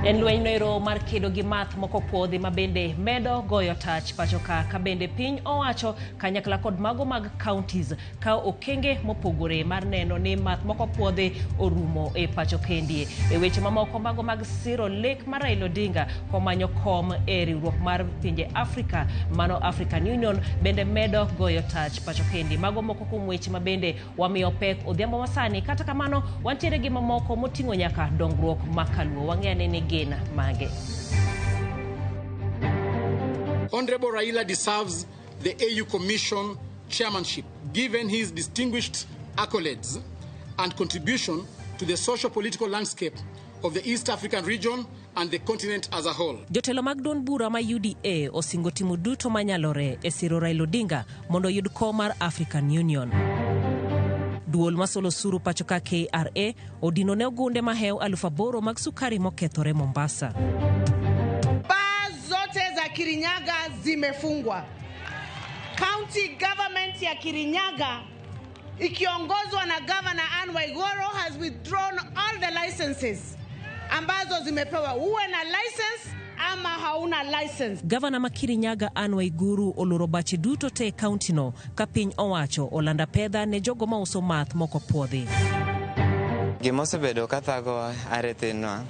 En lweny noero mar kedo gi math moko puodhi ma bende medo goyo tach pacho ka ka bende piny owacho kanyakla kod mago mag counties kawo okenge mopogore mar neno ni math moko puodhi orumo e pacho kendie. E weche mamoko mago mag siro lek mar Raila Odinga komanyo kom e riwruok mar pinje Afrika mano African Union bende medo goyo tach pacho kendi. Mago moko kuom weche ma bende wamiyo pek odhiambo masani. Kata kamano wantiere gi mamoko moting'o nyaka dongruok makaluo. Wang'e ni gin mage. Honorable Raila deserves the AU Commission chairmanship, given his distinguished accolades and contribution to the socio-political landscape of the East African region and the continent as a whole. Jotelo mag duond bura ma UDA osingo timo duto manyalore e siro Raila Odinga mondo oyud kom mar African Union. Duol masolo osuru pacho ka KRA odino ne ogunde mahew 8,000 mag sukari mokethore Mombasa. Baa zote za Kirinyaga zimefungwa. County government ya Kirinyaga ikiongozwa na Governor Anne Waiguru has withdrawn all the licenses ambazo zimepewa. Uwe na license ama hauna license. Gavana ma Kirinyaga Anne Waiguru oloro bache duto te e kaunti no ka piny owacho olanda pedha ne jogo mauso math moko puodhi. Gima osebedo ka thagowa are thinwa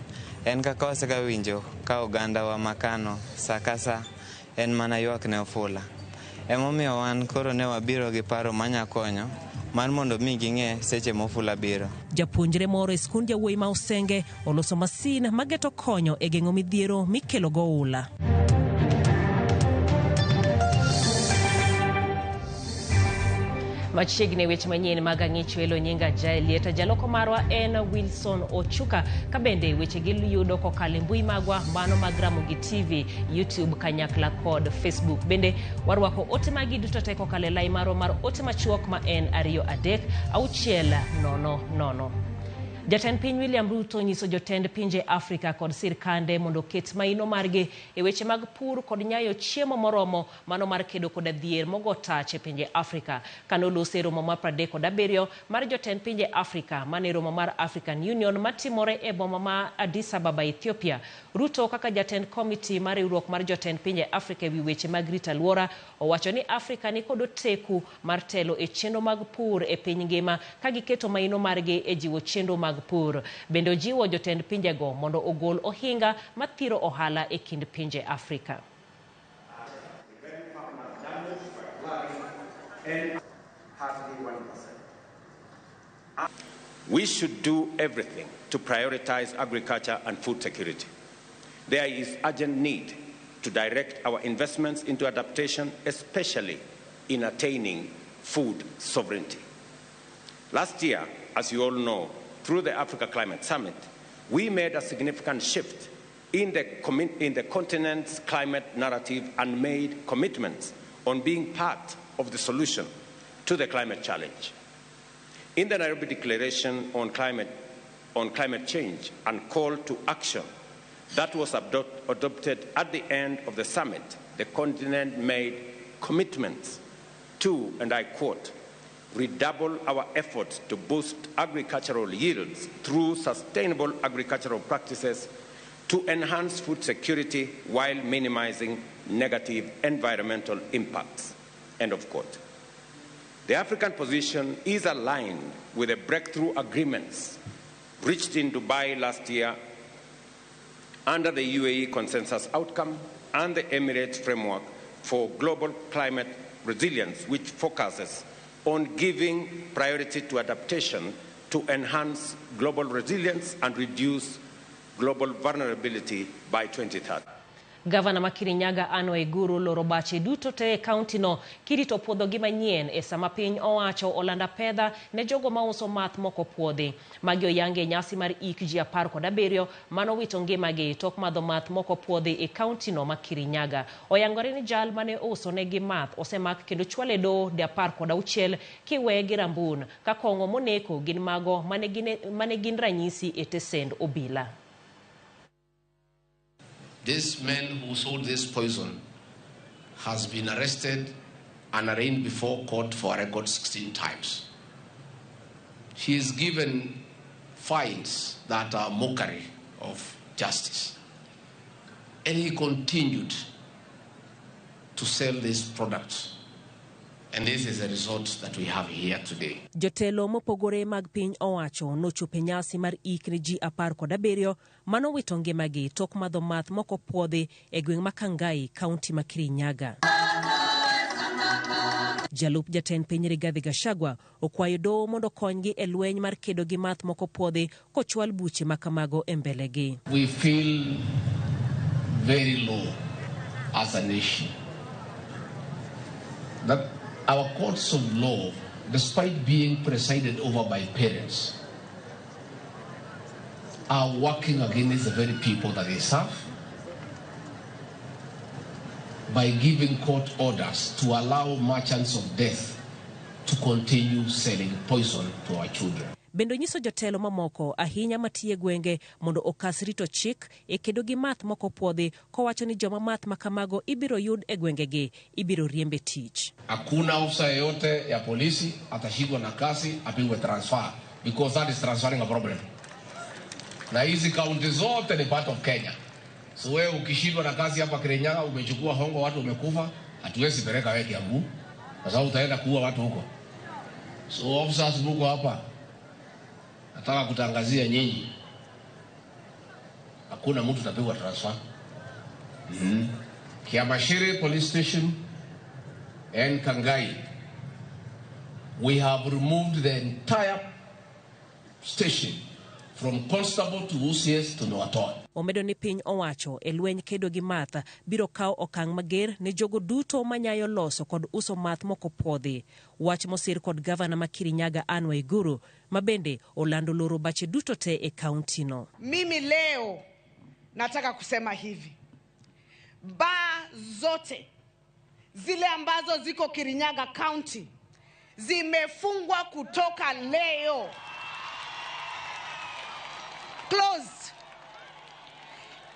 en kaka wasegawinjo ka ogandawa makano sa ka sa en mana ywak ne ofula. Emomiyo wan koro ne wabiro gi paro manya konyo mar mondo mi ging'e seche mofula biro. Japuonjre moro e skund jawuoyi ma Usenge oloso masin mageto konyo e geng'o midhiero mikelo go oula. Machiegni weche manyien mag ang'ich welo nyinga Jaelieta. Jaloko marwa en Wilson Ochuka. Ka bende weche gi yudo kokalo e mbui magwa mano mag Ramogi TV, YouTube kanyakla kod Facebook. Bende warwako ote magi duto te kokalo e lai marwa mar ote machuok ma en 2 3 6 0 0. Jatend piny William Ruto nyiso jotend pinje Afrika kod sirkande mondo oket maino margi e weche mag pur kod nyayo chiemo moromo mano mar kedo koda dhier mogo tach e pinje Afrika. Kano lose romo mar 37 mar jotend pinje Afrika mane romo mar African Union matimore e boma ma Addis Ababa, Ethiopia. Ruto kaka jatend komiti mar riwruok mar jotend pinje Afrika ewi weche mag rito alwora owacho ni Afrika ni kod oteku mar telo e chenro mag pur e piny ngima ka giketo maino margi e jiwo chenro mag pur. Bende ojiwo jotend pinjego mondo ogol ohinga mathiro ohala e kind pinje Afrika. We should do everything to prioritize agriculture and food security. There is urgent need to direct our investments into adaptation, especially in attaining food sovereignty. Last year, as you all know, through the Africa Climate Summit, we made a significant shift in the continent's climate narrative and made commitments on being part of the solution to the climate challenge. In the Nairobi Declaration on climate Change and Call to Action that was adopted at the end of the summit, the continent made commitments to, and I quote, redouble our efforts to boost agricultural yields through sustainable agricultural practices to enhance food security while minimizing negative environmental impacts, end of quote. The African position is aligned with the breakthrough agreements reached in Dubai last year under the UAE consensus outcome and the Emirates framework for global climate resilience, which focuses on giving priority to adaptation to enhance global resilience and reduce global vulnerability by 2030. Gavana ma Kirinyaga Anne Waiguru loro bache duto te e kaunti no kirito puodhogi manyien e sama piny owacho olando apedha ne jogo mauso math mokopuodhi. Magi oyangi e nyasi mar ik ji 17 manowito ngimagi tok madho math mokopuodhi e kaunti no ma Kirinyaga. Oyangore ni jal mane ouso negi math osemak kendo chwale e doho de 16 kiweye gi rambun ka kong'o moneko gin mago mane gin ranyisi e tesend obila. This man who sold this poison has been arrested and arraigned before court for a record 16 times. He is given fines that are mockery of justice. And he continued to sell these products. And this is the result that we have here today. Jotelo mopogore mag piny owacho nochopo e nyasi mar ik ne ji 17 manowito ngimagi tok madho math mokopuodhi e gweng' ma Kangai, kaunti ma Kirinyaga. Jalup jatend piny Rigathi Gachagua okwayo doho mondo okonygi e lweny mar kedo gi math mokopuodhi kochwal buche makamago e mbelegi. We feel very low as a nation that our courts of law, despite being presided over by parents, are working against the very people that they serve by giving court orders to allow merchants of death to continue selling poison to our children. Bende onyiso jotelo mamoko ahinya matiyo e gwenge mondo okas rito chik e kedo gi math mokopuodhi kowacho ni joma math makamago ibiro yud e gwengegi ibiro riembe tich. Hakuna ofisa yeyote ya polisi atashikwa na kazi apigwe transfer because that is transferring a problem. Na hizi kaunti zote ni part of Kenya. So wewe ukishindwa na kazi hapa Kirinyaga umechukua hongo watu umekufa, hatuwezi peleka wewe Kiambu kwa sababu utaenda kuua watu huko. So officers mko hapa, nataka kutangazia nyinyi, hakuna mtu atapigwa transfer. Kiamashiri Police Station and Kangai, we have removed the entire station from constable to OCS to Noatoa. Omedo ni piny owacho e lweny kedo gi math biro kawo okang' mager ne jogo duto manyayo loso kod uso math mokopuodhi. Wach mosir kod gavana ma Kirinyaga Anne Waiguru ma bende olando loro bache duto te e kaunti no. Mimi leo nataka kusema hivi. Baa zote zile ambazo ziko Kirinyaga County zimefungwa kutoka leo. Closed.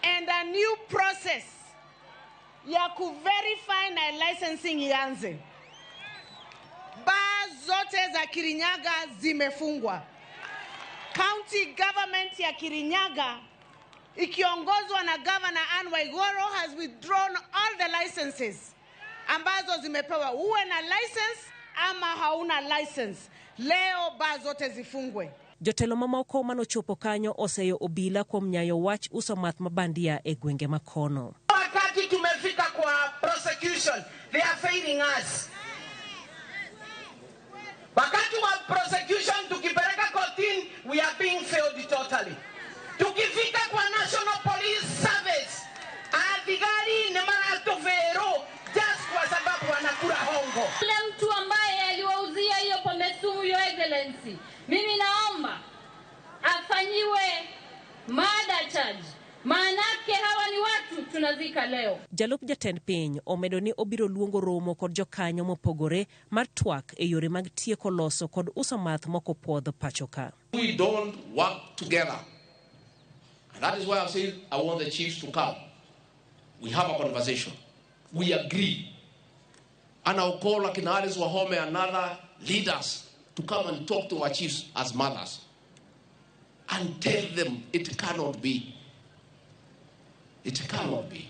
And a new process ya kuverify na licensing ianze. Baa zote za Kirinyaga zimefungwa. County government ya Kirinyaga ikiongozwa na Governor Anne Waiguru has withdrawn all the licenses ambazo zimepewa. Uwe na license ama hauna license. Leo baa zote zifungwe. Jotelo mamoko manochopo kanyo oseyo obila kuom nyayo wach uso math mabandia e gwenge makono. Wakati tumefika kwa prosecution, they are failing us. Wakati wa prosecution tukipeleka kotini, we are being failed totally. Tukifika kwa National Police Service, athigari ni maratuvero just kwa sababu wanakula hongo. Yule mtu ambaye aliwauzia hiyo pombe sumu, Your Excellency, mimi naomba afanyiwe murder charge. Maanake hawa ni watu tunazika leo. Jalup jatend piny omedo ni obiro luongo romo kod jokanyo mopogore mar twak e yore mag tieko loso kod uso math mokopuodh pacho ka. We don't work together. And that is why I'm saying I want the chiefs to come. We have a conversation. We agree. And I'll call Akina Alice Wahome and other leaders to come and talk to our chiefs as mothers and tell them it cannot be. It cannot be.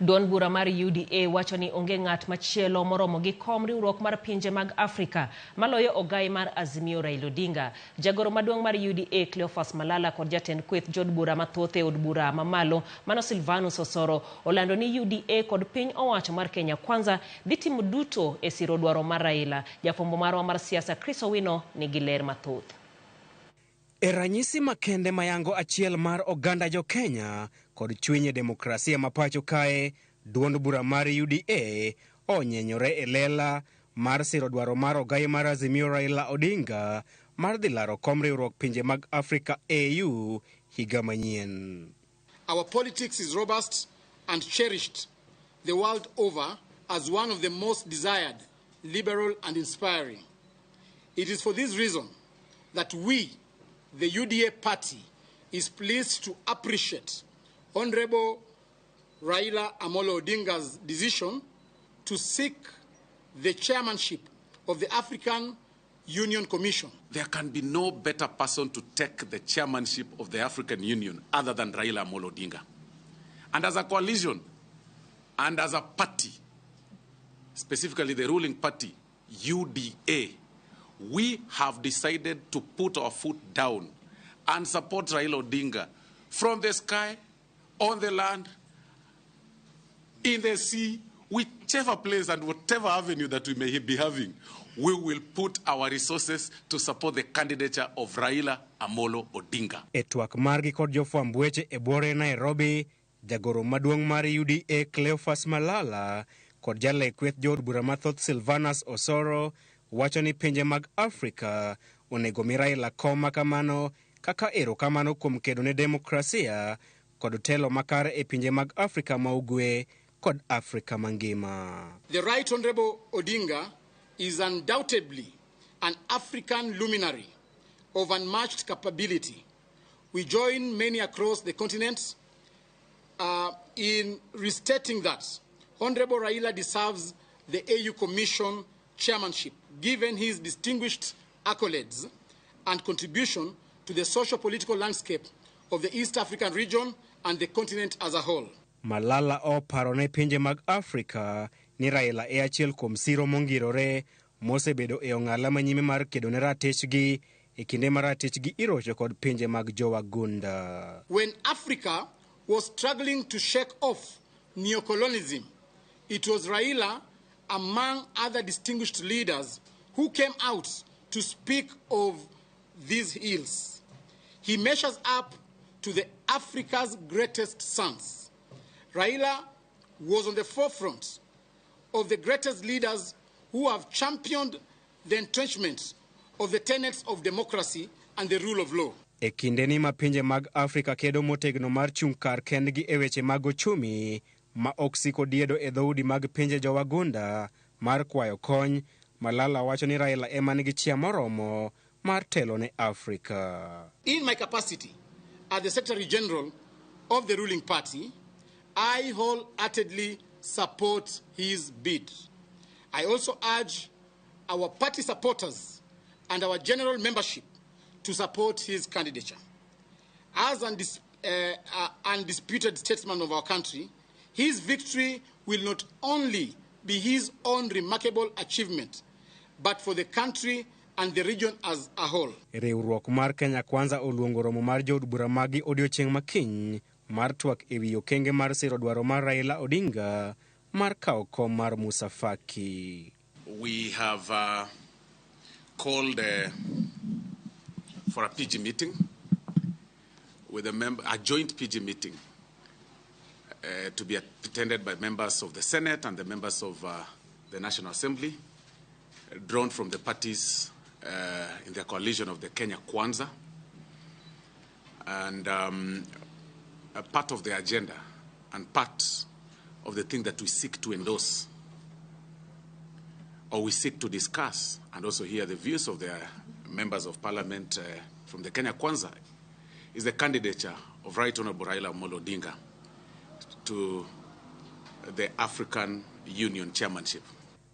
Duond bura mar UDA wacho ni onge ng'at machielo moromo gi kom riwruok mar pinje mag Afrika maloyo ogai mar Azimio Raila Odinga. Jagoro maduong' mar UDA Cleophas Malala kod jatend kweth jod bura mathoth e od bura mamalo mano Silvanus Osoro olando ni UDA kod piny owacho mar Kenya Kwanza dhi timo duto e siro dwaro mar Raila. Jafwambo marwa mar siasa Chris Owino nigi ler mathoth. E ranyisi makende mayango achiel mar oganda jo Kenya kod chuny e demokrasia ma pacho kae, duond bura mar UDA onyenyore e lela mar siro dwaro mar ogai mar Azimio Raila Odinga mar dhi laro kom riwruok pinje mag Afrika AU higa manyien. Our politics is robust and cherished the world over as one of the most desired, liberal and inspiring. It is for this reason that we, the UDA party, is pleased to appreciate Honorable Raila Amolo Odinga's decision to seek the chairmanship of the African Union Commission. There can be no better person to take the chairmanship of the African Union other than Raila Amolo Odinga. And as a coalition, and as a party, specifically the ruling party, UDA, we have decided to put our foot down and support Raila Odinga from the sky, on the land, in the sea, whichever place and whatever avenue that we may be having, we will put our resources to support the candidature of Raila Amolo Odinga. E twak margi kod jofwamb weche e buore Nairobi, jagoro maduong' mar UDA Cleophas Malala kod jale kweth jood bura mathoth Silvanus Osoro wacho ni pinje mag Afrika onego mi Raila kom ma kamano kaka erokamano kuom kedo ne demokrasia kod telo makare e pinje mag Afrika ma ugwe kod Afrika mangima. The Right Honorable Odinga is undoubtedly an African luminary of unmatched capability. We join many across the continent in restating that Honorable Raila deserves the AU Commission chairmanship, given his distinguished accolades and contribution to the socio-political landscape of the East African region and the continent as a whole. Malala oparo ne pinje mag Afrika ni Raila e achiel kuom siro mongirore mosebedo e ong'ala manyime mar kedo ne ratichgi e kinde ma ratichgi irocho kod pinje mag jowagunda. When Africa was struggling to shake off neocolonialism, it was Raila, among other distinguished leaders, who came out to speak of these ills. He measures up to the Africa's greatest sons. Raila was on the forefront of the greatest leaders who have championed the entrenchment of the tenets of democracy and the rule of law. E kindeni ma pinje mag Afrika kedo motegno mar chung' kar kendgi e weche mag ochumi ma ok siko diedo e dhoudi mag pinje jowagunda mar kwayo kony, Malala wacho ni Raila ema nigi chia moromo mar telo ne Afrika. In my capacity as the Secretary General of the ruling party, I wholeheartedly support his bid. I also urge our party supporters and our general membership to support his candidature. As undisputed statesman of our country, his victory will not only be his own remarkable achievement, but for the country and the region as a whole. Riwruok mar Kenya Kwanza oluongo romo mar jood bura magi odiochieng' makiny mar twak ewi okenge mar siro dwaro mar Raila Odinga mar kawo kom mar Musa Faki. We have called for a PG meeting with a joint PG meeting to be attended by members of the Senate and the members of the National Assembly, drawn from the parties in the coalition of the Kenya Kwanza. And a part of the agenda and part of the thing that we seek to endorse or we seek to discuss and also hear the views of the members of parliament from the Kenya Kwanza is the candidature of Right Honorable Raila Amolo Odinga to the African Union chairmanship.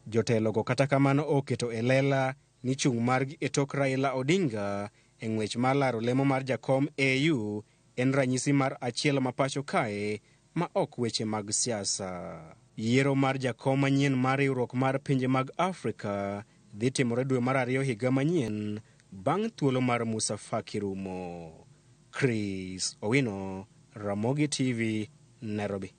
Jotelo go kata kamano oketo e lela ni chung' margi e tok Raila Odinga e ng'wech mar laro lemo mar jakom AU en ranyisi mar achiel ma pacho kae ma ok weche mag siasa. Yiero mar jakom manyien mar riwruok mar pinje mag Afrika dhi timore dwe mar ariyo higa manyien bang' thuolo mar Musa Faki rumo. Chris Owino, Ramogi TV, Nairobi.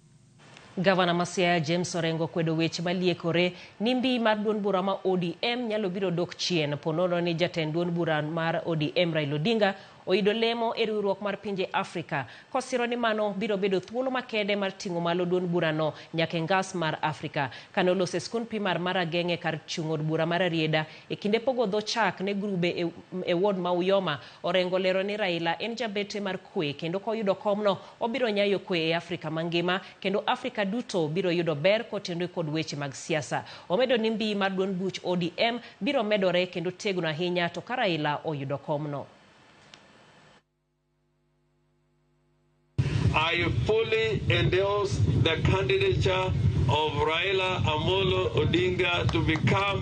Gavana ma Siaya James Orengo kwedo weche maliekore ni mbi mar duond bura ma ODM nyalo biro dok chien ponono ni jatend duond bura mar ODM Raila Odinga oyudo lemo e riwruok mar pinje Afrika kosiro ni mano biro bedo thuolo makende mar ting'o malo duond burano nyaka e ngas mar Afrika. Kane olose skund primar mar Ageng'e kar chung' od bura mar Rarieda e kinde pogo dho chak ne grube e ward ma Uyoma, Orengo lero ni Raila en jabete mar kwe kendo koyudo komno obiro nyayo kwe e Afrika mangima kendo Afrika duto biro yudo ber kotenore kod weche mag siasa. Omedo ni mbii mar duond buch ODM biro medore kendo tegno ahinya to ka Raila oyudo komno. I fully endorse the candidature of Raila Amolo Odinga to become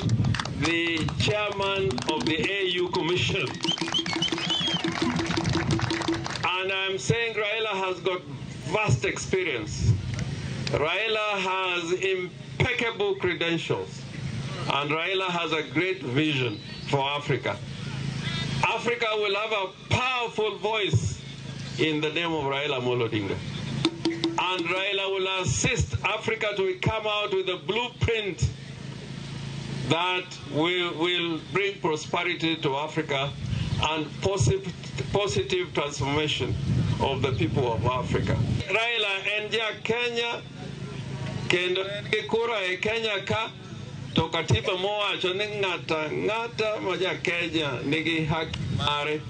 the chairman of the AU Commission. And I'm saying Raila has got vast experience. Raila has impeccable credentials. And Raila has a great vision for Africa. Africa will have a powerful voice in the name of Raila Amolo Odinga. And Raila will assist Africa to come out with a blueprint that will bring prosperity to Africa and positive transformation of the people of Africa. Raila en ja Kenya, kendo en kura e Kenya ka, to katiba mowacho ni ng'ata ng'ata ma ja Kenya nigi haki mare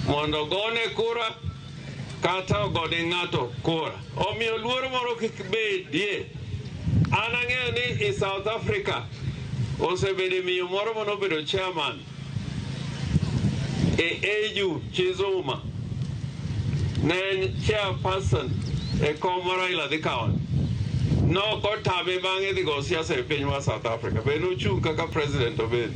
mondo gone kura kata ogone ng'ato kura. Omiyo luoro moro kik bedie. An ang'eyo ni e South Africa osebedo miyo moro manobedo chairman e AU Chizuma, ne en chairperson e kom ma Raila dhi kawo. Nokotame bang'e dhi go siasa e piny mar South Africa. Be nochung' kaka president obed.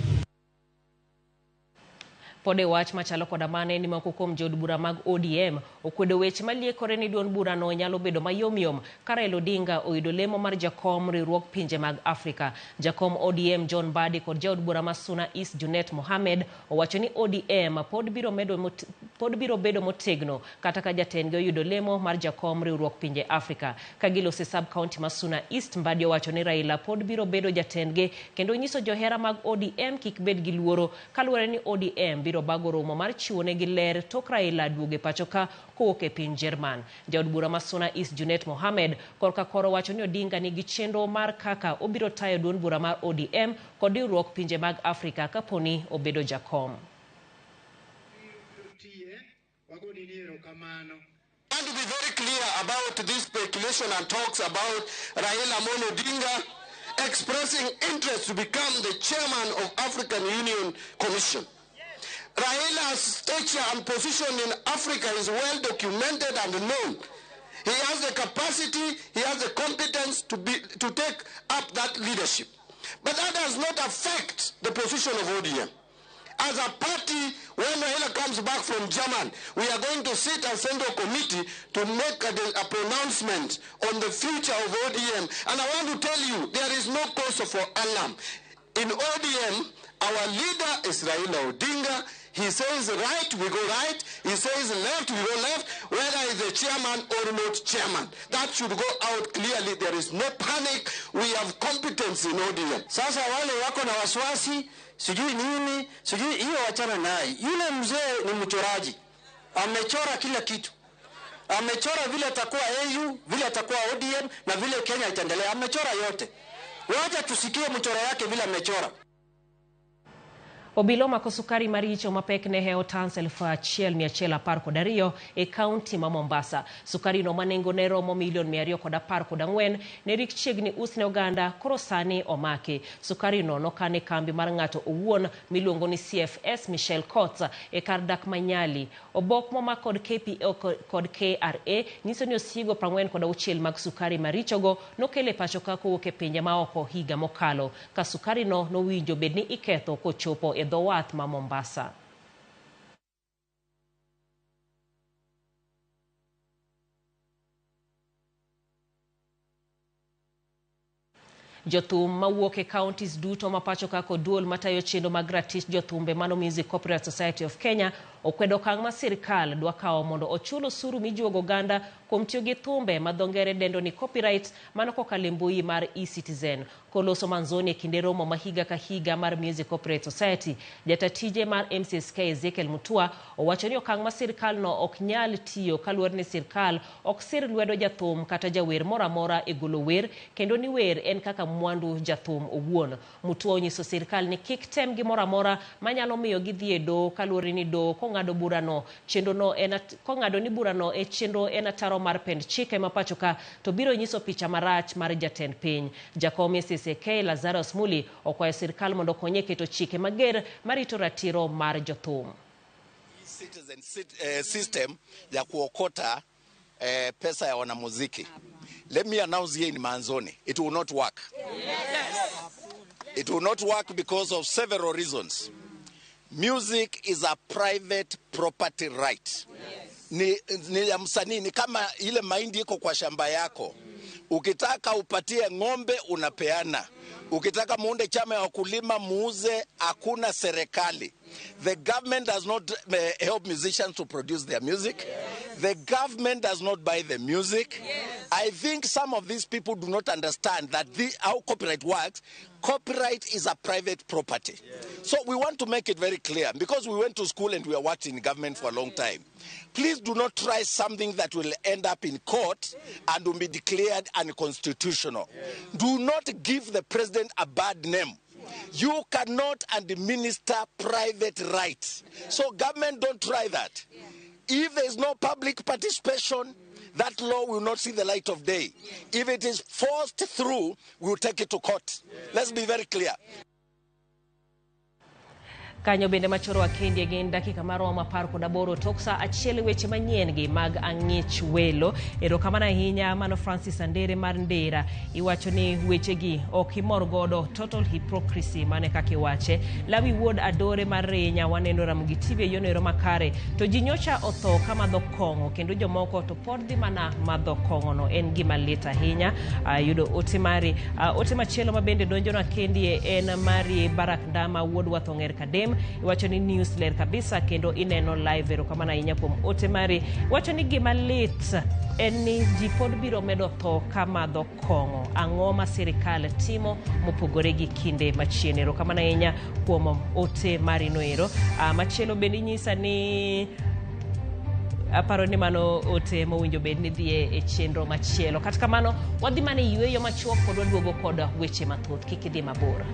Pod e wach machalo koda mane ni moko kuom jood bura mag ODM okwedo weche maliekore ni duond burano nyalo bedo mayomyom ka Raila Odinga oyudo lemo mar jakom riwruog pinje mag Afrika. Jakom ODM John Mbadi kod jaod bura ma Suna East Junet Mohamed owacho ni ODM pod biro bedo motegno kata ka jatendgi oyudo lemo mar jakom riwruog pinje Afrika. Ka gilose sub county ma Suna East, Mbadi owacho ni Raila pod biro bedo jatendgi kendo nyiso johera mag ODM kik bed gi luoro kaluwore ni ODM biro bago romo mar chiwonegi ler tok Raila duogo pacho ka kowuok e piny Jerman. Jaod bura ma Suna East Junet Mohamed korka koro wacho ni Odinga nigi chenro mar kaka obiro tayo duond bura mar ODM kod riwruok pinje mag Afrika kaponi obedo jakom. I want to be very clear about this speculation and talks about Raila Amolo Odinga expressing interest to become the chairman of African Union Commission. Raila's stature and position in Africa is well documented and known. He has the capacity, he has the competence to take up that leadership. But that does not affect the position of ODM. As a party, when Raila comes back from Germany, we are going to sit as central committee to make a pronouncement on the future of ODM. And I want to tell you, there is no cause for alarm. In ODM, our leader is Raila Odinga. He says right, we go right. He says left, we go left, whether he's the chairman or not chairman. That should go out clearly. There is no panic. We have competence in ODM. Sasa wale wako na wasiwasi, sijui nini, sijui hiyo, wachana naye. Yule mzee ni mchoraji. Amechora kila kitu. Amechora vile atakuwa AU, vile atakuwa ODM na vile Kenya itaendelea. Amechora yote. Wacha tusikie mchoro yake vile amechora. Obila omako sukari maricho mapek ne hewo tans 1112 e kaunti ma Mombasa. Sukari no manengo ne romo milion 214 ne rik chiegni us ne oganda koro sani omaki. Sukari no nokan e kambi mar ng'ato owuon miluongo ni CFS Michelle Cots e kar dak ma Nyali. Obok momak kod KPO kod KRA nyiso ni osigo 46 mag sukari marichogo nokel e pacho ka kowuok e pinje maoko higa mokalo. Ka sukari no nowinjo bed ni iketho kochopo e dho wath ma Mombasa. Jothum mawuok e counties duto ma pacho ka kod duol matayo chenro mag ratich jothumbe mano Music Copyright Society of Kenya Okwedo okang' ma sirkal dwa kawo mondo ochul osuru mijuogo oganda kuom tiyo gi thumbe ma dho ngere dendo ni copyright mano kokalo e mbui mar eCitizen. Koloso Manzoni e kinde romo ma higa ka higa mar Music Copyright Society, jata tije mar MCSK Ezekiel Mutua owacho ni okang' ma sirkal no ok nyal tiyo kaluwore ni sirkal ok sir lwedo jathum kata jawer moro amora e golo wer kendo ni wer en kaka mwandu jathum owuon. Mutua onyiso sirkal ni kik tem gimoro amora manyalo miyo gidhi e doho kaluwore ni doho kong'ado burano chenro no en kong'ado ni burano e chenro en ataro mar pend chike ma pacho ka to biro nyiso picha marach mar jatend piny. Jakom SSAK Lazarus Muli okwayo sirkal mondo okonye keto chike mager marito ratiro mar jothum. Citizen system ya kuokota pesa ya wanamuziki. Let me announce here in Manzoni, it will not work. Yes. It will not work because of several reasons. Music is a private property right. Yes. Ni ya msanii, ni kama ile mahindi iko kwa shamba yako. Ukitaka upatie ng'ombe unapeana. Ukitaka muunde chama ya wakulima muuze, hakuna serikali. The government does not help musicians to produce their music. Yes. The government does not buy the music. Yes. I think some of these people do not understand that how copyright works. Copyright is a private property. Yes. So we want to make it very clear, because we went to school and we are working in government for a long time. Please do not try something that will end up in court and will be declared unconstitutional. Yes. Do not give the president a bad name. You cannot administer private rights. So government, don't try that. If there is no public participation, that law will not see the light of day. If it is forced through, we will take it to court. Let's be very clear. Kanyo bende machoro akendi gin dakika maromo 18 tok sa achiel weche manyien gi mag ang'ich welo. Erokamano ahinya mano Francis Andere mar Ndera. Iwacho ni wechegi ok imor godo, total hypocrisy mane kaka iwache. Lawi Wuod Adore mar Rinya waneno Ramogi TV e yono ero makare. To ji nyocha otho ka madho kong'o kendo jomoko to pod dhi mana madho kong'ono. En gima lit ahinya. Ayudo ote mari. Ote machielo ma bende donjona kendie en mari Barak Ndama Wuod Wathong'er Kadem. Iwacho ni news ler kabisa kendo ineno live. Erokamano ahinya kuom ote mari. Iwacho ni gima lit en ni ji pod biro medo tho ka madho kong'o. Ang'o ma sirikal timo mopogore gi kinde machien? Erokamano ahinya kuom ote mari no ero. Machielo bende inyisa ni aparo ni mano ote mowinjo bed ni dhie e chenro machielo. Kata kamano wadhi mana e yueyo machuok pod waduogo kod weche mathoth. Kik idhi mabor.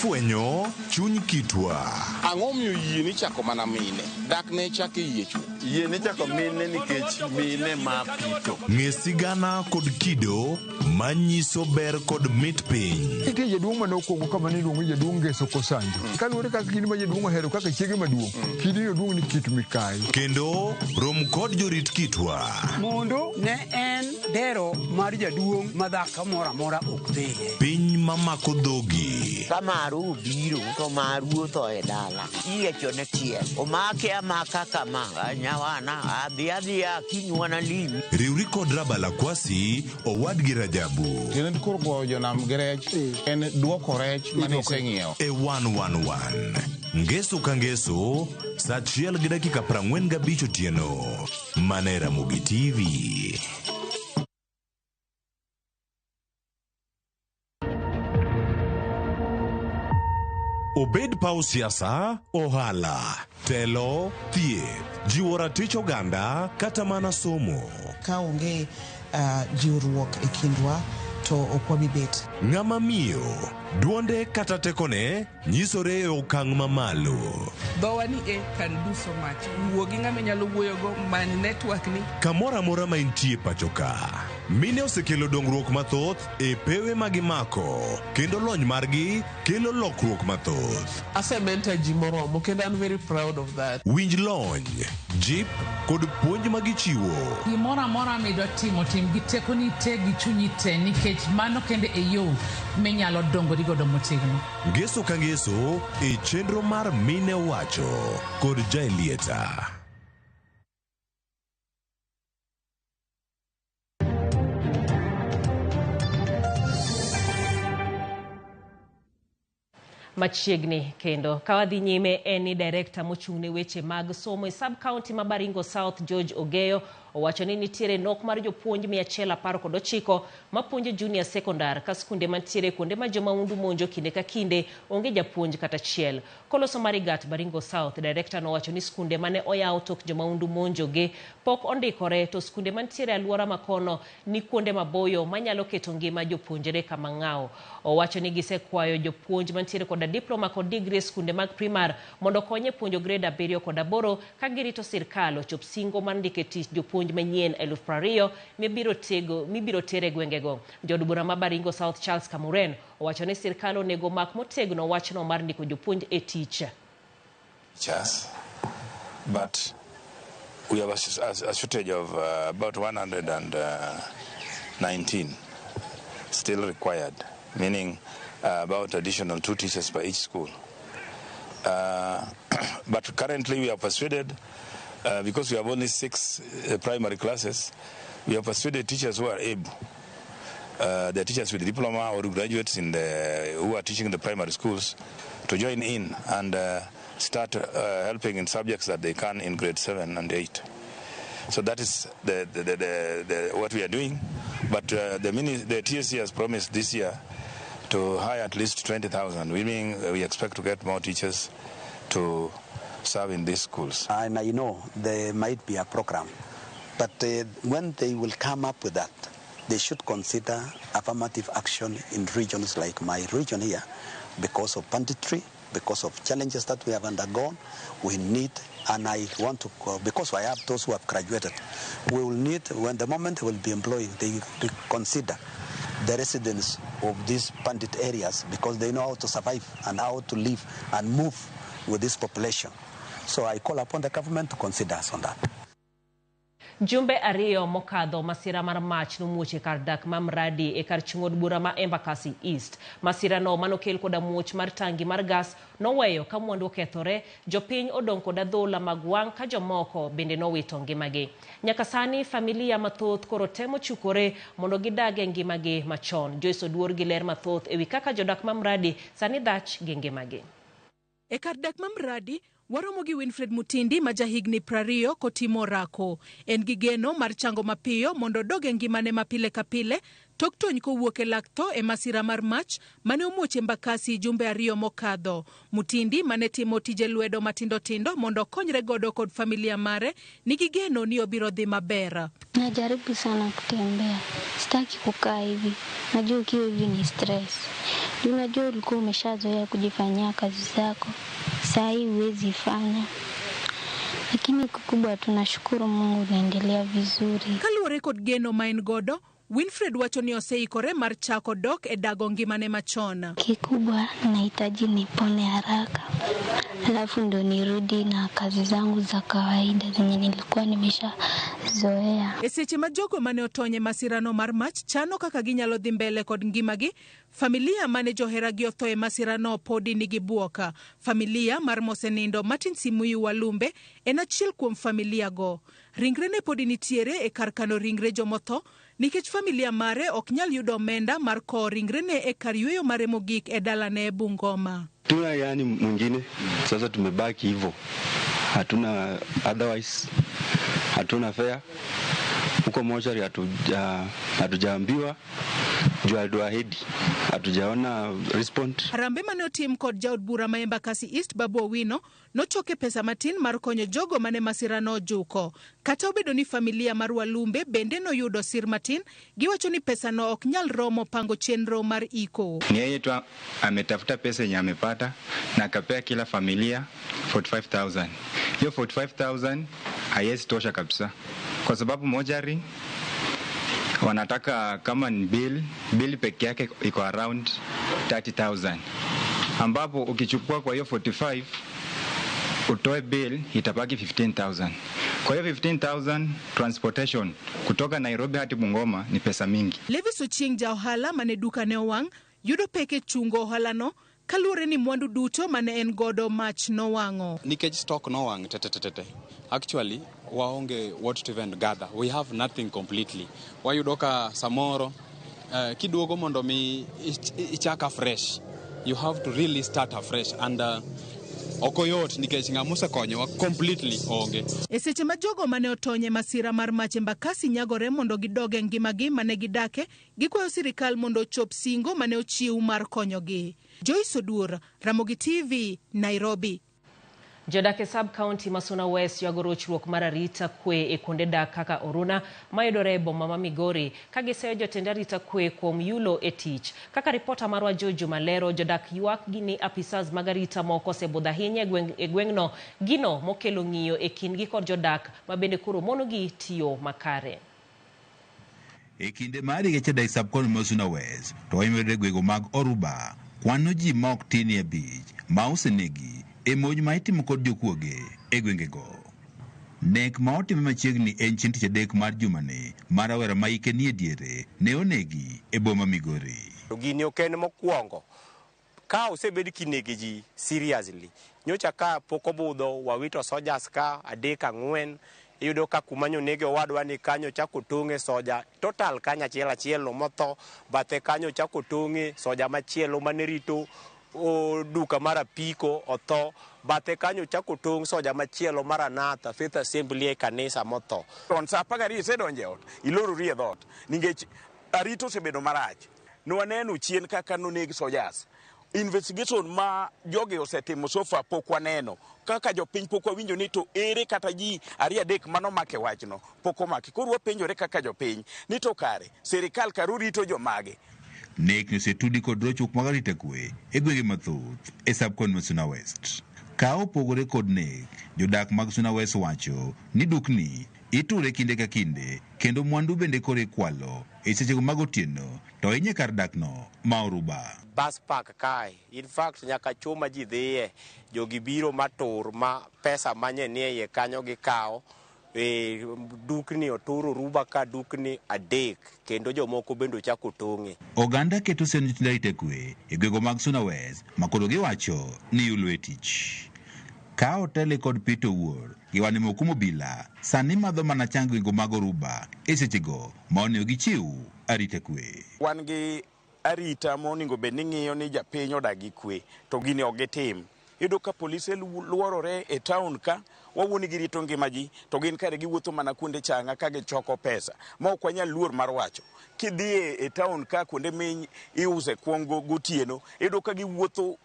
Fwenyo chuny kitwa. Ang'o miyo yie ni chako mana mine? Dak ne chako yie chuth. Yie ni chako mine nikech mine ma pito. Ng'e sigana kod kido manyiso ber kod mit piny. Nitie jaduong' mane okwongo kama ne iluongo ni jaduong' Ngeso Kosanjo. Kaluwore kaka kidi ma jaduong' ohero kaka chiege maduong', kidino duong' ni kit mikayi. Kendo rom kod jorit kitwa. Mondo ne en dero mar jaduong' ma dhako moro amora ok dhiye. Piny mamako dhogi. Kamaru obiro to maru otho e dala. Iyiechone tiel. Omake amaka kama. Nyawana adhi adhiya kinywana limi. Riwri kod Rabala Kwasi owadgi Rajabu. Tiende koro goyo jonam gi rech en duoko rech mane iseng'iewo. E 111. Ngeso ka ngeso, sa 1:45 otieno. Mana e Ramogi TV. Obed paw siasa, ohala, telo, thieth, jiwo ratich oganda kata mana somo. Ka onge jiwruok e kindwa to ok wabi bet. Ng'ama miyo, duonde kata tekone nyisore e okang' mamalo. Dhowa ni e can do so much. Wuo gi ng'ama inyalo wuoyogo, many network ni. Kamoro amora ma intie pacho ka, mine osekelo dongruok mathoth e pewe ma gimako, kendo lony margi kelo lokruok mathoth. Asementor ji moromo kendo I'm very proud of that. Winj lony, jip kod puonj ma gichiwo. Gimoro amora midwa timo, tim gi tekoni te gi chunyi te, nikech mano kende e yo minyalo dongori godo motegno. Ngeso ka ngeso e chenro mar Mine Wacho kod Jaelieta. Machiegni kendo ka wadhi nyime en ni direkta mochung' ne weche mag somo e sub county ma Baringo South George Ogeyo owacho ni nitiere nok mar jopuonj 119 mapuonjo junior secondar ka skunde mantiere kuonde ma jomahundu monjo kinde ka kinde onge japuonj kata achiel. Koloso Marigat Baringo South, direkta nowacho ni skunde mane oyaw tok jomahundu monjogi pok ondikore to skunde mantiere e alwora makono ni kuonde maboyo manyalo keto ngima jopuonjre kama ng'aw. Owacho ni gisekwayo jopuonj mantiere koda diploma kod degree e skunde mag primar mondo okony e puonjo grade 7 kod 8 ka girito sirkal ochop singo mar ndiko e tich jopuonj manyien 20,000 mibiro ter e gwengego. Jaod bura ma Baringo South Charles Kamuren owacho ni sirkal onego mak motegno wachno mar ndiko jopuonj e tich. But we have a shortage of about 119 still required, meaning about additional 2 teachers per each school. But currently we are persuaded, because we have only 6 primary classes, we have persuaded teachers who are able, the teachers with diploma or graduates who are teaching in the primary schools, to join in and start helping in subjects that they can in grade 7 and 8. So that is the what we are doing. But the TSC has promised this year to hire at least 20,000, meaning we expect to get more teachers to serve in these schools. And I know there might be a program, but when they will come up with that, they should consider affirmative action in regions like my region here, because of banditry, because of challenges that we have undergone. We need, and I want to, because I have those who have graduated, we will need, when the moment will be employing, they consider the residents of these bandit areas, because they know how to survive and how to live and move with this population. So I call upon the government to consider us on that. Jumbe 2 mokadho masira mar mach nomuoch e kar dak ma Mradi e kar chung' od bura ma Embakasi East. Masira no manokel koda muoch mar tangi mar gas noweyo ka mwandu okethore, jopiny odong' kod adhola mag wang' ka jomoko bende nowito ngimagi. Nyaka sani familia mathoth koro temo chukore mondo gidag e ngimagi machon. Joyce Oduor gi ler mathoth ewi kaka jodak ma Mradi sani dhach gi ngimagi. E kar dak ma Mradi, waromo gi Winfred Mutindi ma jahigni 20 kotimo orako. En gi geno mar chango mapiyo mondo odog e ngimane ma pile ka pile tok tony kowuok e lak tho e masira mar mach mane omuoch Embakasi jumbe 2 mokadho. Mutindi mane timo tije lwedo matindo tindo mondo okonyre godo kod familia mare nigi geno ni obiro dhi maber. Najaribu sana kutembea, sitaki kukaa hivi. Najua ukiwa hivi ni stress. Unajua ulikuwa umeshazoea kujifanyia kazi zako, saa hii huwezi fanya, lakini kikubwa tunashukuru Mungu naendelea vizuri. Kaluwore kod geno ma en godo, Winfred wacho ni oseikore mar chako dok e dago ngimane machon. Kikubwa nahitaji nipone haraka, alafu ndo nirudi na kazi zangu za kawaida zenye nilikuwa nimeshazoea. E seche ma jogo mane otony e masirano mar mach chano kaka ginyalo dhi mbele kod ngimagi, familia mane joheragi otho e masirano podi nigi buok. Familia mar mosenindo Martin Simuyu Walumbe en achiel kuom familia go. Ringrene podi nitiere e kar kano ringre jomotho nikech familia mare ok nyal yudo omenda mar kowo ringrene e kar yweyo mare mogik e dalane Bungoma. Tuna yani mwingine sasa, tumebaki hivyo, hatuna otherwise, hatuna fare huko mochari, hatujaambiwa juu alituahidi, hatujaona respond. Harambe mane otim kod jaod bura ma Embakasi East Babu Owino nochoke pesa matin mar konyo jogo mane masirano ojuko. Kata obedo ni familia mar Walumbe bende noyudo sir matin, giwacho ni pesano ok nyal romo pango chenro mar iko. Ni yeye tu ametafuta pesa yenye amepata na akapea kila familia 45,000. Hiyo 45,000 haiwezi tosha kabisa, kwa sababu mochari wanataka kama ni bill peke yake iko around 30,000, ambapo ukichukua kwa hiyo 45 utoe bill itabaki 15,000. Kwa hiyo 15,000 transportation kutoka Nairobi hadi Bungoma ni pesa mingi. Levis Ochieng ja ohala mane duka ne owang' yudo pek e chungo ohalano kaluwore ni mwandu duto mane en godo mach nowang'o. Nikech stock nowang' tetetete. Actually, waonge what to even gather. We have nothing completely. Wayudo ka samoro kiduogo mondo mi ichak afresh. You have to really start afresh and ok oyot nikech ng'ama osekonyowa completely onge. E seche ma jogo mane otony e masira mar mach Embakasi nyagore mondo gidog e ngimagi mane gidake, gikwayo sirikal mondo ochop singo mane ochiw mar konyogi. Joyce Oduor, Ramogi TV, Nairobi. Jodak e sub-county ma Suna West ywago rochruok mar arita kwe e kuonde dak kaka Oruna mayudore e boma ma Migori ka giseyo jotend arita kwe kuom yulo e tich. Kaka ripota marwa Jojo Malero, jodak ywak gi ni apisas mag arita moko osebudho ahinya e gweng'no, gino mokelo ng'iyo e kindgi kod jodak ma bende koro monogi tiyo makare. E kinde mar higa achiel e sub-county ma Suna West, to wayudore e gwenge mag Oruba, kwano ji ma ok tin e 5 ma osenegi e monj ma itimo kod jokuoge e gwengego. Nek ma otime machiegni en chieng' tich adek mar jumani ma rawera ma hike nie diere ne onegi e boma Migori. To gini ok en mokwongo. Ka osebed kinege ji seriously. Nyocha ka pok obudho wawito soldiers ka 3 4, iyudo ka kuma nyonege owadwa ni kanyo chako tong'e soja total kanyo achiel achiel motho, bathe kanyo chako tong'e soja machielo mane rito duka mar apiko otho, bathe kanyo chako tong' soja machielo mar Anatha Faith Assembly e kanisa motho. Chon sa 12 isedonjo e ot, ilorori e dhoot nikech arita osebedo marach. Nwaneno chien kaka noneg soldiers. Investigation ma jogi osetimo so far pok waneno. Kaka jopiny pok wawinjo ni to ere kata ji 2 3 manomake wachno pok omaki. Koro wapenjore kaka jopiny ni to kare sirikal kare orito jomage. Nek ni osetudi kod rochruok mag arita kwe e gwenge mathoth e sub-county ma Suna West. Ka opogore kod nek, jodak mag Suna West wacho ni dukni iture kinde ka kinde kendo mwandu bende koro ikwalo e sechego mag otieno to ahinya kar dakno ma Oruba. Bus park kae, in fact nyaka chuma ji dhiye, jogi biro matur ma pesa manye nie iye kanyo gikawo. Dukni otur Oruba ka dukni 3 kendo jomoko bende ochako tong'e. Oganda keto sen jotend arita kwe e gwenge mag Suna West ma koro giwacho ni yulo e tich. Ka otele kod Peter Owuor gi wane moko obila sani madho mana chang gwenge mag Oruba e sechego ma onego gichiw arita kwe. Wan gi arita monego bed ni ng'iyo ni japiny odak gi kwe to gini ok gitim. Iyudo ka polise luorore e town ka, wawuoni girito ngima ji to gin kare giwuotho mana kuonde changa ka gichoko pesa ma ok wanyal luor mar wacho. Kidhi e town ka kuonde mi iuse kuong gotieno, iyudo ka giwuotho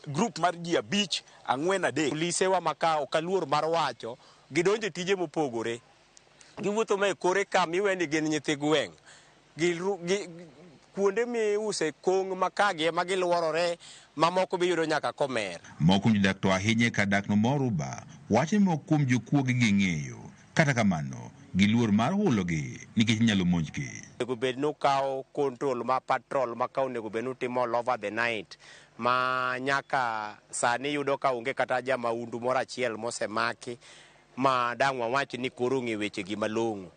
group mar ji 5 4 3. Polise wa ma ka ok aluor mar wacho, gidonjo e tije mopogore. Giwuotho ma e kore ka miwe ni gin nyithi gweng'. Kuonde miuse kong' ma kagi ema giluorore, mamoko be iyudo nyaka komer. Moko kuom jodak to ahinya ka dakno ma Oruba wacho ni moko kuom jokuoge ging'eyo, kata kamano giluor mar hulogi nikech inyalo monjgi. Onego bed ni ukawo control ma patrol ma ka onego bed ni utimo all over the night ma nyaka sani yudo ka onge kata jamaundu moro achiel mosemaki ma dang' wawach ni koro ong'e wechegi malong'o.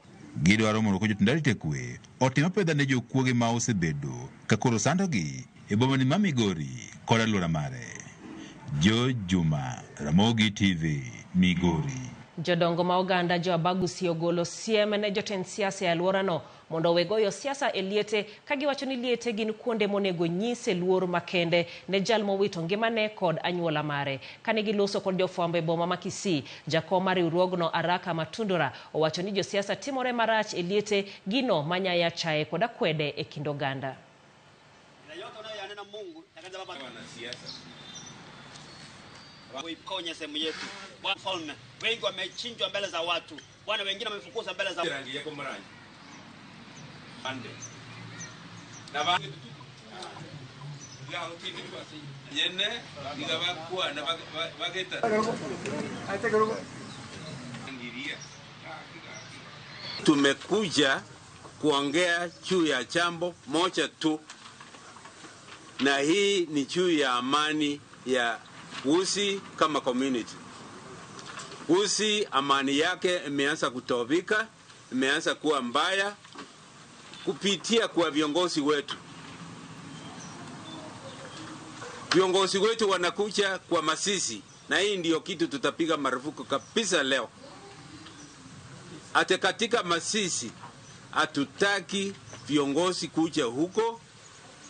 Gidwaro mondo jotend arita kwe otim apedha ne jokuoge ma osebedo ka koro sandogi e bomani ma Migori kod alwora mare. George Juma, Ramogi TV, Migori. Jodongo ma oganda jo Abagusi ogolo siem ne jotend siasa e alworano mondo owe goyo siasa e liete ka giwacho ni liete gin kuonde monego nyise luor makende ne jal mowito ngimane kod anyuola mare. Kane giloso kod jofwambo e boma ma Kisii, jakom mar riwruogno Araka Matundura owacho ni josiasa timore marach e liete gino manyaya chaye kod akwede e kind oganda. Kuiponya sehemu yetu. Bwana mfalme, wengi wamechinjwa mbele za watu. Bwana, wengine wamefukuzwa mbele za rangi yako mrangi. Ande. Yene nigabakwa na bageta. Tumekuja kuongea juu ya jambo moja tu, na hii ni juu ya amani ya Gusii kama community. Gusii amani yake imeanza kutobika, imeanza kuwa mbaya kupitia kwa viongozi wetu. Viongozi wetu wanakuja kwa masisi, na hii ndio kitu tutapiga marufuku kabisa leo. Ate katika masisi hatutaki viongozi kuja huko,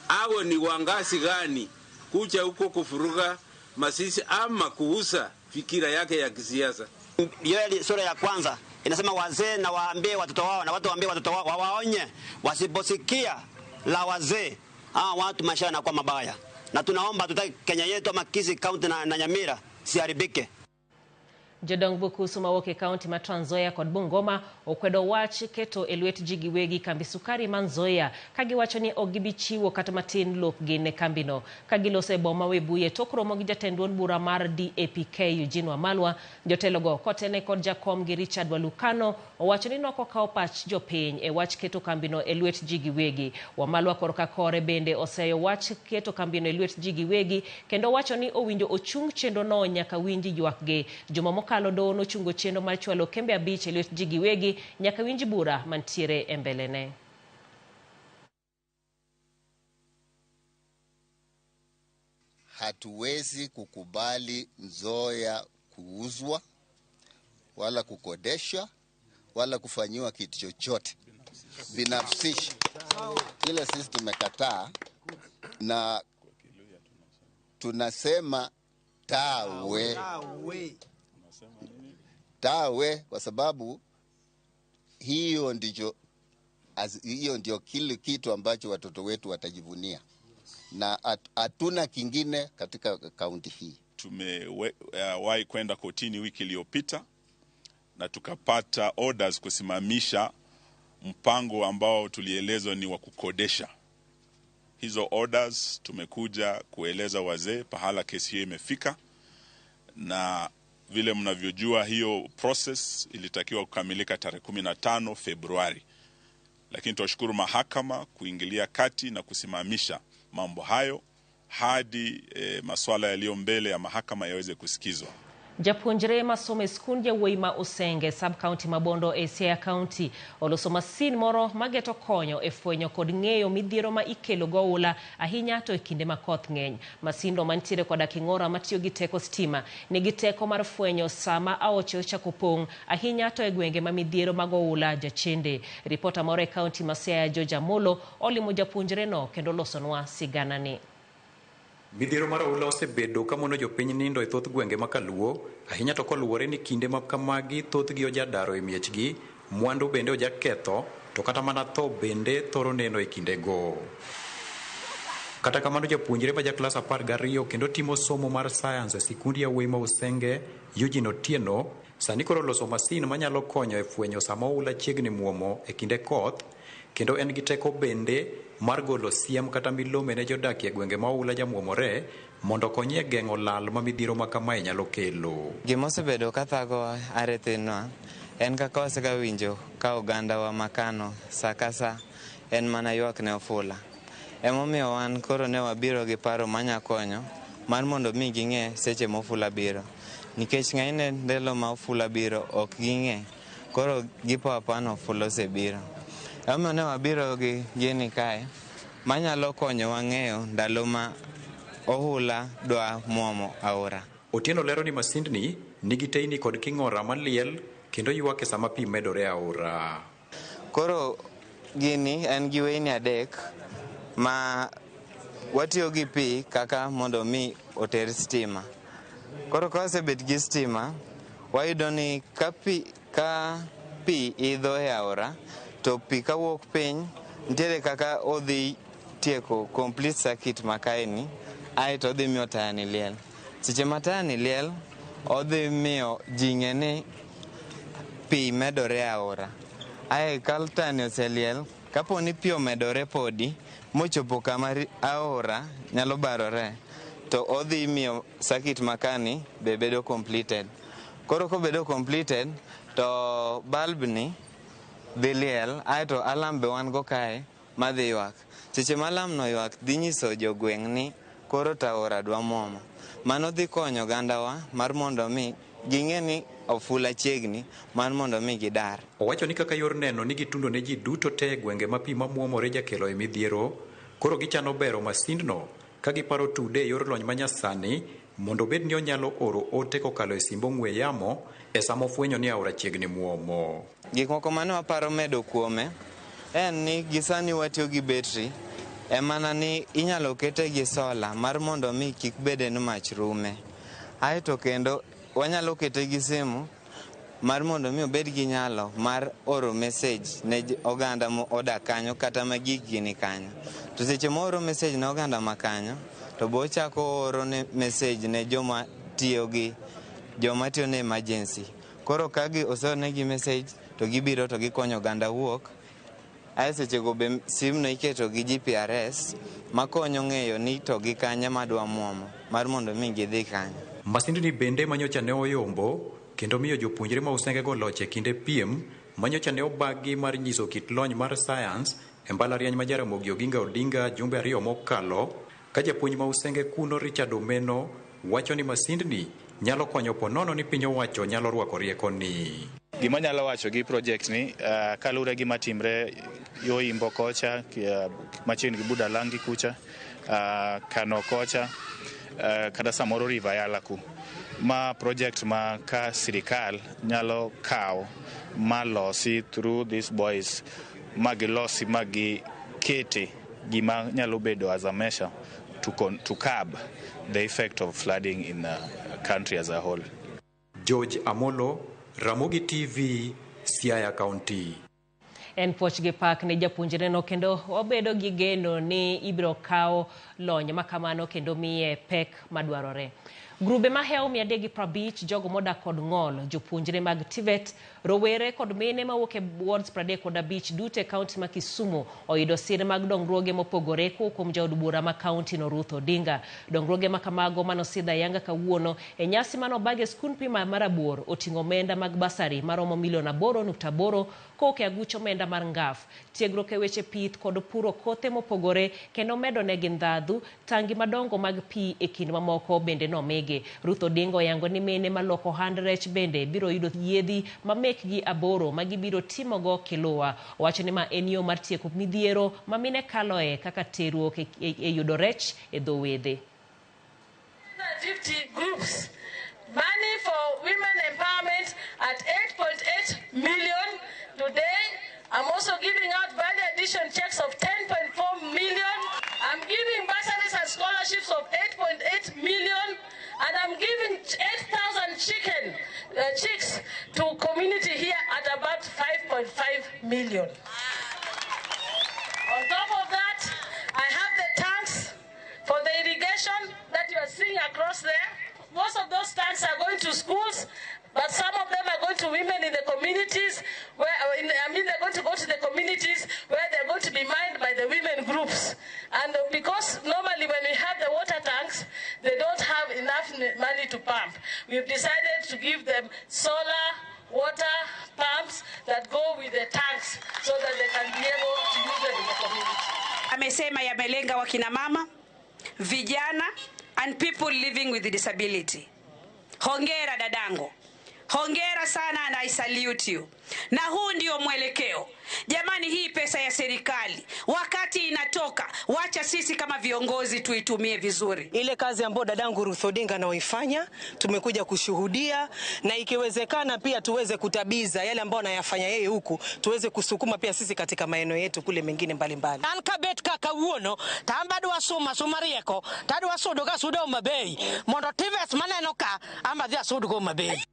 awe ni wangazi gani kuja huko kufuruga Masisi ama kuuza fikira yake ya kisiasa. Yoeli sura ya kwanza inasema wazee na waambie watoto wao na watu waambie watoto wao wawaonye, wasiposikia la wazee hawa watu maisha yanakuwa mabaya, na tunaomba tutaki Kenya yetu ama Kisii County na Nyamira siharibike. Jodong Bukusu mawuok e kaunti ma Trans Nzoia kod Bungoma okwedo wach keto e lwet ji giwegi kambi sukari ma Nzoia ka giwacho ni ok gibi chiwo kata matin lopgi ne kambino. Ka giloso e boma Webuye tok romo gi jatend duond bura mar DAPK Eugene Wamalwa, jotelogo kotene kod jakom gi Richard Walukano owacho ni nokokawo pach jopiny e wach keto kambino e lwet ji giwegi. Wamalwa korka kore bende oseyo wach keto kambino e lwet ji giwegi kendo wacho ni owinjo ochung chenrono nyaka winji ywakgi. Juma mokalo doho nochungo chenro mar chwalo kembe 5 e lwet ji giwegi nyaka winj bura mantiere e mbelene. Hatuwezi kukubali Nzoia kuuzwa wala kukodeshwa wala kufanyiwa kitu chochote binafsisha. Ile sisi tumekataa na tunasema tawe. Tawe kwa sababu hiyo ndio kile kitu ambacho watoto wetu watajivunia, na hatuna kingine katika kaunti hii. Tumewahi kwenda kotini wiki iliyopita na tukapata orders kusimamisha mpango ambao tulielezwa ni wa kukodesha. Hizo orders tumekuja kueleza wazee pahala kesi hiyo imefika, na vile mnavyojua hiyo process ilitakiwa kukamilika tarehe 15 Februari. Lakini tunashukuru mahakama kuingilia kati na kusimamisha mambo hayo hadi masuala yaliyo mbele ya mahakama yaweze kusikizwa. Japuonjre masomo e skund yawuoyi ma Usenge sub county Mabondo e Siaya County oloso masin moro mageto konyo e fwenyo kod ng'eyo midhiero ma ikelo go oula ahinya to e kinde ma koth ng'eny. Masindo mantiere koda king'ora matiyo gi teko stima nigi teko mar fwenyo sama aoche ochako pong' ahinya to e gwenge ma midhiero mag oula jachende. Ripota moro e county ma Siaya George Amolo olimo japuonjre no kendo losonwa sigana ni. Midhiero mar oula osebedo ka mono jopiny nindo e thoth gwenge ma Kaluo, ahinya to koluwore ni kinde ma kamagi thothgi ojadaro e miechgi, mwandu bende ojaketho, to kata mana tho bende thoro neno e kindego. Kata kamano japuonjre ma ja klas 12 kendo timo somo mar science e sikund yawuoyi ma Usenge, Eugene Otieno, sani koro loso masin manyalo konyo e fwenyo sama oula chiegni muomo e kinde koth, kendo en gi teko bende mar golo siem kata milome ne jodak e gwenge ma oula jamuomore mondo konye e geng'o lal ma midhiero ma kamae nyalo kelo. Gima osebedo ka thagowa are thinwa en kaka wasegawinjo ka ogandawa makano sa ka sa en mana ywak ne ofula. Emomiyo wan koro ne wabiro gi paro manya konyo mar mondo mi ging'e seche ma ofula biro. Nikech ng'enyne ndalo ma ofula biro ok ging'e, koro gipo apoya ni ofula osebiro. Emomiyo ne wabiro gi gini kae manyalo konyowa ng'eyo ndalo ma ohula dwa muomo aora. Otieno lero ni masindni nigi teyni kod king'ora maliel kendo ywak e sama pi medore aora. Koro gini en gi weyni 3 ma watiyo gi pi kaka mondo mi oter stima. Koro ka wasebet gi stima, wayudo ni ka pi idho e aora, to pi kawuok piny nitiere kaka odhi tieko complete circuit ma kaeni, aeto odhi miyo taya ni liel. Seche ma taya ni liel, odhi miyo ji ng'e ni pi medore e aora. Ae ka taya ni oseliel, kapo ni pi omedore podi mochopo kama aora nyalo barore, to odhi miyo circuit ma kani be bedo completed. Koro kobedo completed, to bulb ni dhi liel, aeto alarm be wan go kae madhi ywak. Seche ma alarm no ywak dhi nyiso jogweng' ni koro to aora dwa muomo. Mano dhi konyo ogandawa mar mondo mi ging'e ni ofula chiegni mar mondo mi gidar. Owacho ni kaka yor neno ni gitundo ne ji duto te e gwenge ma pi mamuomore jakelo e midhiero, koro gichano bero masindno ka giparo tude e yor lony manyasani mondo obed ni onyalo oro ote kokalo e simb ong'we yamo e sama ofwenyo ni aora chiegni muomo. Gik moko mane waparo medo kuome en ni gisani watiyo gi betri Emana ni inyalo kete gi sola mar mondo mi kik bede ni mach rume. Aeto kendo wanyalo kete gi simu mar mondo mi obed gi nyalo mar oro message ne oganda modak kanyo kata ma gikgi ni kanyo. To seche mooro message ne oganda ma kanyo, to bo ochako ooro ne message ne joma tiyo gi joma tiyo ne emergency. Koro ka gi oseornegi message to gibiro to gikonyo oganda wuok. Ae sechego be simno iketo gi GPRS makonyo ng'eyo ni to gi kanye madwa muomo mar mondo mi gidhi kanyo. Masindni bende manyocha ne oyombo kendo miyo jopuonjre ma Usengego loch e kinde piem manyocha ne obagi mar nyiso kit lony mar sayans e mbalariany ma Jaramogi Oginga Odinga jumbe 2 mokalo, ka japuonj ma Usenge kuno Richard Omeno wacho ni masindni nyalo konyo ponono ni piny owacho nyalo rwako riekoni. Gima nyalo wacho gi project ni kaluwore gi matimre yo Imbo kocha, machiegni gi Budalangi kucha, Kano kocha, kata samoro River Yala ku. Ma project ma ka sirikal nyalo kawo ma losi through these boys, ma gilosi ma gikete gima nyalo bedo as a measure to curb the effect of flooding in the country as a whole. George Amolo, Ramogi TV, Siaya County. En puoch gi pak ne japuonjreno kendo obedo gi geno ni ibiro kawo lony makamano kendo miye pek madwarore. Grube mahewo 350 jogo modak kod ng'ol, jopuonjre mag TVET, rowere kod mine mawuok e wards 35 duto e kaunti ma Kisumu oyudo sir mag dongruoge mopogore kowuok kuom jaod bura ma kaunti no Ruth Odinga. Dongruoge makamago manosidh ayanga kawuono e nyasi manobag e skund pima mar Abuor oting'o omenda mag basari maromo milion 8.8 kowuok e aguch omenda mar NGAF, tiegruok e weche pith kod puro kothe mopogore kendo medo negi ndhadhu, tangi madongo mag pi e kind mamoko bende nomigi. Ruth Odinga oyango ni mine maloko ohand rech bende biro yudo yiedhi ma mekgi 8 ma gibiro timogo kiluwa. Owacho ni ma en yo mar tieko midhiero ma mine kaloe kaka terruok e yudo rech e dho wedhe. 50 groups. Money for women empowerment at 8.8 million today. I'm also giving out value addition checks of 10.4 million. I'm giving bursaries and scholarships of 8.8 million. And I'm giving 8,000 chicken chicks to community here at about 5.5 million. On top of that, I have the tanks for the irrigation that you are seeing across there. Most of those tanks are going to schools, but some of them are going to women in the communities where, they're going to go to the communities where they're going to be mined by the women groups. And because normally when we have the water tanks, they don't have enough money to pump. We've decided to give them solar water pumps that go with the tanks so that they can be able to use them in the community. Amesema yamelenga wakina mama, vijana, and people living with disability. Hongera dadango. Hongera sana and I salute you. Na huu ndio mwelekeo. Jamani, hii pesa ya serikali wakati inatoka, wacha sisi kama viongozi tuitumie vizuri. Ile kazi ambayo dadangu Ruth Odinga anaoifanya tumekuja kushuhudia, na ikiwezekana pia tuweze kutabiza yale ambayo anayafanya yeye huku, tuweze kusukuma pia sisi katika maeneo yetu kule mengine mbalimbali. An kabet kaka wuono tamba dwa suma sumarieko tadwa sudo ka sudo mabei mondo TVET maneno ka amba dhi asud go mabei.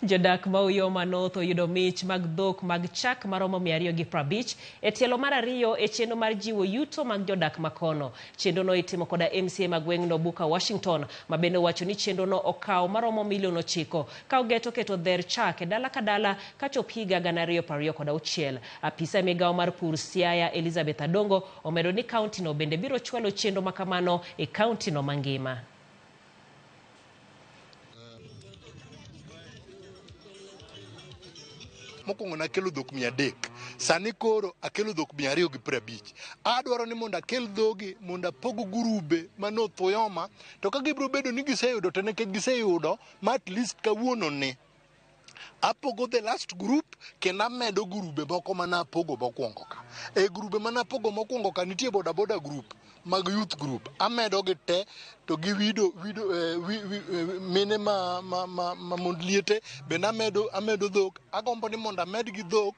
Jodak ma Uyoma North oyudo mich mag dhok mag chak maromo 250 e tielo mar 2 e chenro mar jiwo yuto mag jodak makono. Chenrono itimo koda MCA ma gweng'no Buka Washington, ma bende owacho ni chenrono okawo maromo milion 9 ka ogeto keto dher chak e dala ka dala kachop higa 2026. Apisa e migawo mar pur Siaya Elizabeth Adongo omedo ni kauntino bende biro chwalo chenro makamano e kauntino mangima. Mokwongo nakelo dhok 300, sani koro akelo dhok 250. Adwaro ni mondo akel dhogi mondo apog grube mane Uyoma, to ka gibiro bedo ni giseyudo to nikech giseyudo ma at least kawuono ni apogo the last group kendo amedo grube moko mane apogo mokwongo ka. E grube mane apogo mokwongo ka nitie boda boda group mag youth group, amedo gi te to gi wido mine ma mond liete bende amedo dhok. Agombo ni mondo amed gi dhok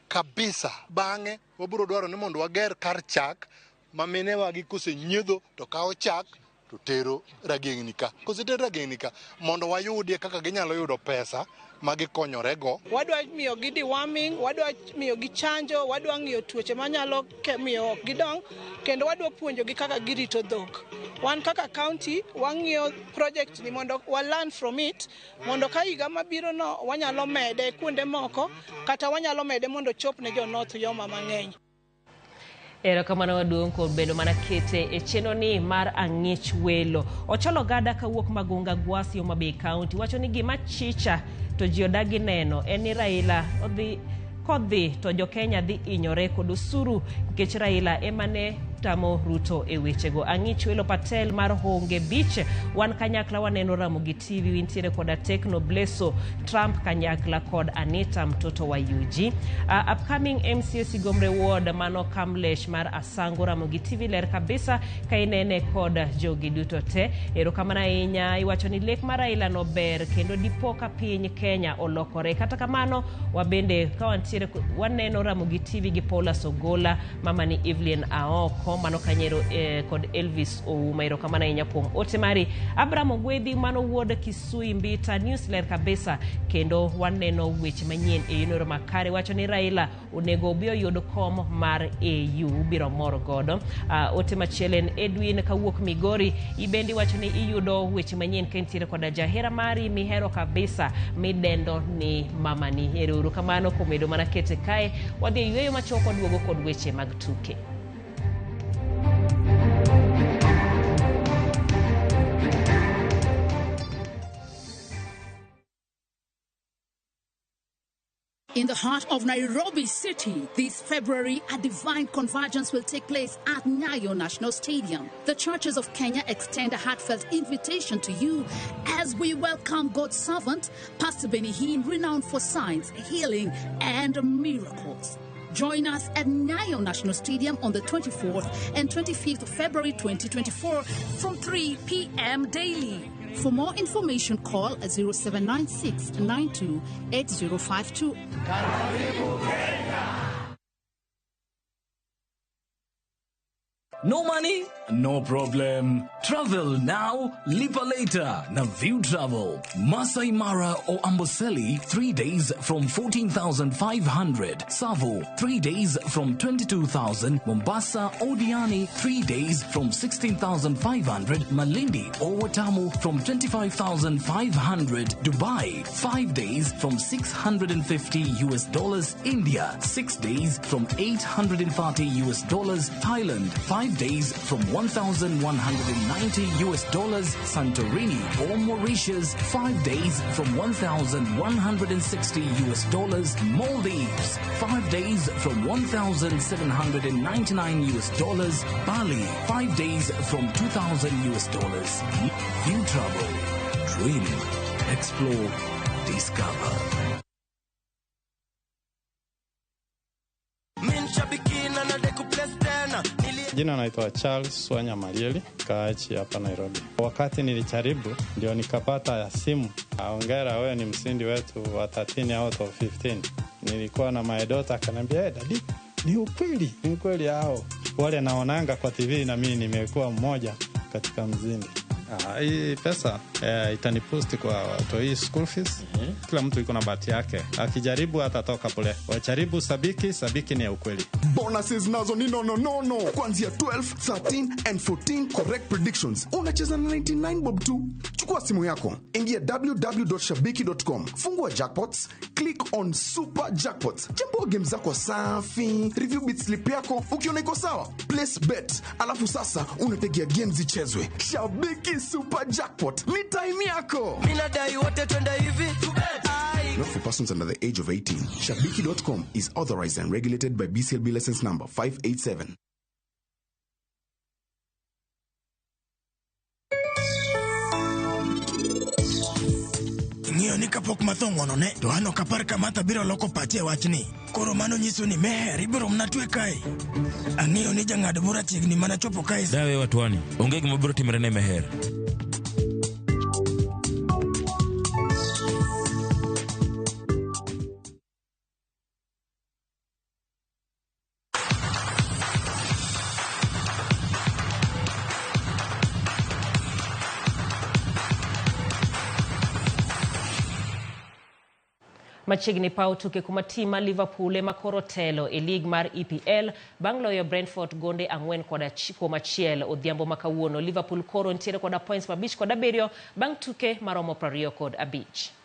kabisa. Bang'e wabiro dwaro ni mondo wager kar chak Ma minewagi kosenyiedho to kawo chak to tero rageng'ni ka. Kosetero rageng'ni ka, mondo wayudie kaka ginyalo yudo pesa ma gikonyorego. Wadwa miyogi deworming, wadwa miyogi chanjo, wadwa ng'iyo tuoche manyalo miyo ok gidong, kendo wadwa puonjogi kaka girito dhok. Wan kaka county wang'iyo project ni mondo wa learn from it, mondo ka higa mabiro no wanyalo mede kuonde moko, kata wanyalo mede mondo chop ne jo North Uyoma mang'eny. Erokamano maduong' kuom bedo mana kete e chenro ni mar ang'ich welo. Ocholo Gada kawuok Magunga Gwasi Homa Bay County wacho ni gima chicha to ji odagi neno en ni Raila odhi kodhi to jo Kenya dhi hinyore kod osuru nikech Raila ema ne tamo Ruto e wechego. Ang'ich welo Patel mar Honge Beach wan kanyakla waneno Ramogi TV wintiere koda Tekno Bleso Trump kanyakla kod Anita mtoto wa UG. Upcoming MCA Sigomre Ward mano Kamlesh mar Asango Ramogi TV ler kabisa ka inene kod jogi duto te. Erokamano ahinya iwacho ni lek mar Raila no ber kendo dipo ka piny Kenya olokore. Kata kamano wabende ka wantiere waneno Ramogi TV gi Paula Sogola, mama ni Evelyn Aoko mano kanyero kod Elvis Ouma. Erokamano ahinya kuom ote mari. Abraham Ogwedhi mano wuod Kisui Mbita news ler kabisa kendo waneno weche manyien e yorno makare. Wacho ni Raila onego obi oyud kom mar AU biro mor godo. Ote machielo en Edwin kawuok Migori ibendi wacho ni iyudo weche manyien ka intiere koda jahera mari mihero kabisa midendo ni mamani. Ero kamano kuom bedo mana kete kae. Wadhi e yweyo machuok waduogo kod weche mag tuke. In the heart of Nairobi City, this February, a divine convergence will take place at Nyayo National Stadium. The churches of Kenya extend a heartfelt invitation to you as we welcome God's servant, Pastor Benny Hinn, renowned for signs, healing, and miracles. Join us at Nyayo National Stadium on the 24th and 25th of February 2024 from 3 p.m. daily. For more information, call 0796 92 8052. No money? No problem. Travel now, lipa later. Na View Travel. Masai Mara or Amboseli, 3 days from 14,500. Savo, 3 days from 22,000. Mombasa or Diani, 3 days from 16,500. Malindi or Watamu from 25,500. Dubai, 5 days from $650. India, 6 days from $830. Thailand, 5 days from $1,190. Santorini or Mauritius, 5 days from $1,160. Maldives, 5 days from $1,799. Bali, 5 days from $2,000. View Travel. Dream, explore, discover. Jina naitwa Charles Wanya Marieli, kaachi hapa Nairobi. Wakati nilijaribu ndio nikapata simu, hongera wewe ni mshindi wetu wa 13 out of 15. Nilikuwa na my daughter akaniambia, hey, daddy, ni ukweli hao. Wale naonanga kwa TV na mimi nimekuwa mmoja katika mzindi. Hii pesa itanipost kwa watoi school fees. Kila mtu yuko na bahati yake. Akijaribu atatoka pole. Wajaribu sabiki, sabiki ni ya ukweli. Bonuses nazo ni no. Kuanzia 12, 13 and 14 correct predictions. Unacheza na 99 bob tu. Chukua simu yako, ingia www.shabiki.com, fungua jackpots, click on super jackpots. Chambua game zako safi, review bit slip yako, ukiona iko sawa, place bet. Alafu sasa unategea games zichezwe. Shabiki Super Jackpot ni time yako. Mina dai wote twende hivi. Not for persons under the age of 18. Shabiki.com is authorized and regulated by BCLB license number 587. Ng'iyo ni kapok matho ng'wonone to an ok apar ka Martha biro loko pache e wachni. Koro mano nyiso ni Meher ibiro mana twe kae. Ang'eyo ni jang'ad bura chiegni mana chopo kae. Dawe watwani, onge gima biro timore ne Meher. Machiegni paw tuke kuma tim mar Liverpool ema koro telo e lig mar EPL bang' loyo Brentford gonde 4-1 odhiambo ma kawuono. Liverpool koro nitiere koda points 57 bang' tuke maromo 25.